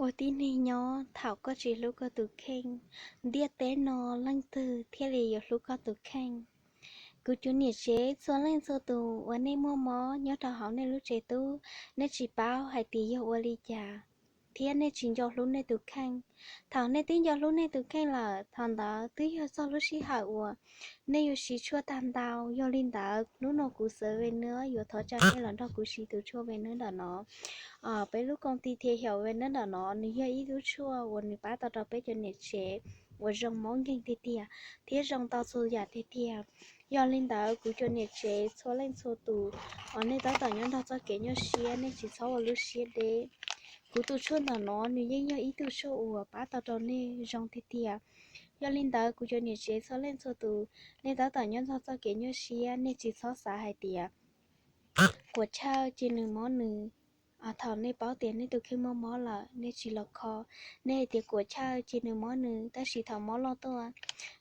Ua tib neeg nyob thaum koj tsis hlub koj tus kheej, ntiaj teb no leej twg thiaj li yuav hlub koj tus kheej? Kuv cov niam tsev txhua leej txhua tus uas nej muaj mob nyob rau hauv nej lub tsev tub, nej tsis paub hais tias yog ua li cas, thiab nej tsis nco hlub nej tus kheej. Thaum nej twb nco hlub nej tus kheej lawm, thaum ntawd twb yog txog lub sij hawm uas nej yuav siv tshuaj tag ntau. Yog li ntawd hnub no kuv Xav Venus yuav thov caw nej los nrog kuv siv tus tshuaj Venus ntawm no. Peb lub koom ti thiaj xyaum Venus ntawm no, nws yog ib lub tshuaj uas nws pab tau rau peb cov niam tsev uas zoo mob nkeeg tiag tiag thiab zoo tau txhua yam tiag tiag. Yog li ntawd kuv cov niam tsev txhua leej txhua tus, nej tab tom nyob nrog txoj kev nyuaj siab, nej tsis txhob ua lub siab deb. Kuv tus tshuaj ntawm no nws yeej yog ib tug tshuaj uas pab tau rau nej zoo tiag tiag. Yog li ntawd kuv cov niam tsev txhua leej txhua tus, nej tab tom nyob nrog txoj kev nyuaj siab, nej tsis txhob xav hais tias quav chawj ces nws mob nws. Thaum nej paub tias nej tus kheej muaj mob lawm, nej tsis los kho, nej hais tias quav chawj ces nws mob nws, tab sis thaum mob loj tuaj,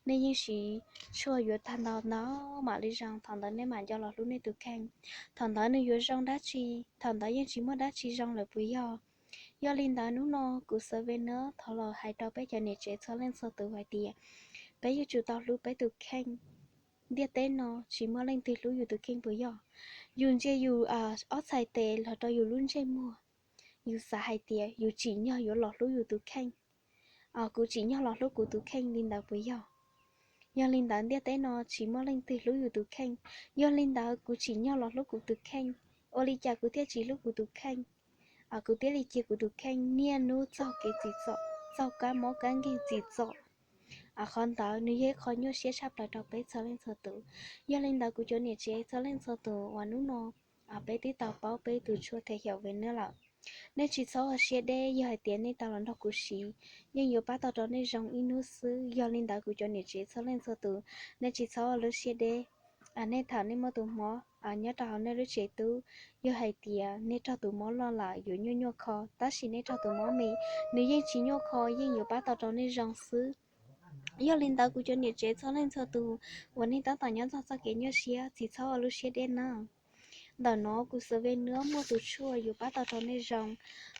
nej yeej siv tshuaj yuav tag ntau ntau mam li zoo, thaum ntawd nej mam nco los hlub nej tus kheej. Thaum ntawd nws yuav zoo dab tsi? Thaum ntawd yeej tsis muaj dab tsi zoo lawm puas yog? Yog li ntawd hnub no kuv Xav Venus thov los hais rau peb cov niam tsev txhua leej txhua tus hais tias, peb yuav tsum tau hlub peb tus kheej. Ntiaj teb no tsis muaj leej twg hlub yus tus kheej puas yog? Yus ntsia yus ob txhais tes los rau yus lub ntsej muag, yus xav hais tias yus tsim nyog yuav los hlub yus tus kheej. Kuv tsim nyog los hlub kuv tus kheej li ntawd puas yog? Yog li ntawd ntiaj teb no tsis muaj leej twg hlub yus tus kheej. Yog li ntawd kuv tsim nyog los hlub kuv tus kheej. Ua li cas kuv thiaj tsis hlub kuv tus kheej? Kuv thiaj li cia kuv tus kheej niaj hnub txaug kev txim txom, txaug kab mob kab nkeeg txim txom. Qhov ntawd nws yog ib qho nyuaj siab tshaj plaws rau peb txhua leej txhua tus. Yog li ntawd kuv cov niam tsev txhua leej txhua tus uas hnub no peb twb tau paub peb tus tshuaj thiaj xyaum Venus lawm, nej tsis txhob ua siab deb. Yog hais tias nej tau los nrog kuv siv, yeej yuav pab tau rau nej zoo ib hnub xwb. Yog li ntawd kuv cov niam tsev txhua leej txhua tus, nej tsis txhob ua lub siab deb. Nej thaum nej muaj tus mob nyob rau hauv nej lub tsev tub, yog hais tias nej raug tus mob loj lawm yuav nyuaj nyuaj kho, tab sis nej raug tus mob me, nws yeej tsis nyuaj kho, yeej yuav pab tau rau nej zoo xwb. Yog li ntawd kuv cov niam tsev txhua leej txhua tus uas nej tab tom nyob nrog txoj kev nyuaj siab, tsis txhob ua lub siab deb na. Ntawm no kuv Xav Venus muaj tus tshuaj yuav pab tau rau nej zoo.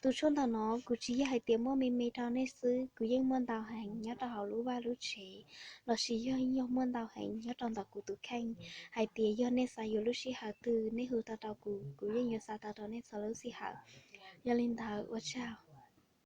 Tus tshuaj ntawm no kuv tsis yog hais tias muaj me me rau nej xwb, kuv yeej muaj ntau heev nyob rau hauv lub vaj lub tsev, lossis yog yog muaj ntau heev nyob rau ntawm kuv tus kheej. Hais tias yog nej xav yuav lub sij hawm twg, nej hu tau rau kuv, kuv yeej yuav xa tau rau nej txhua lub sij hawm. Yog li ntawd ua tsaug.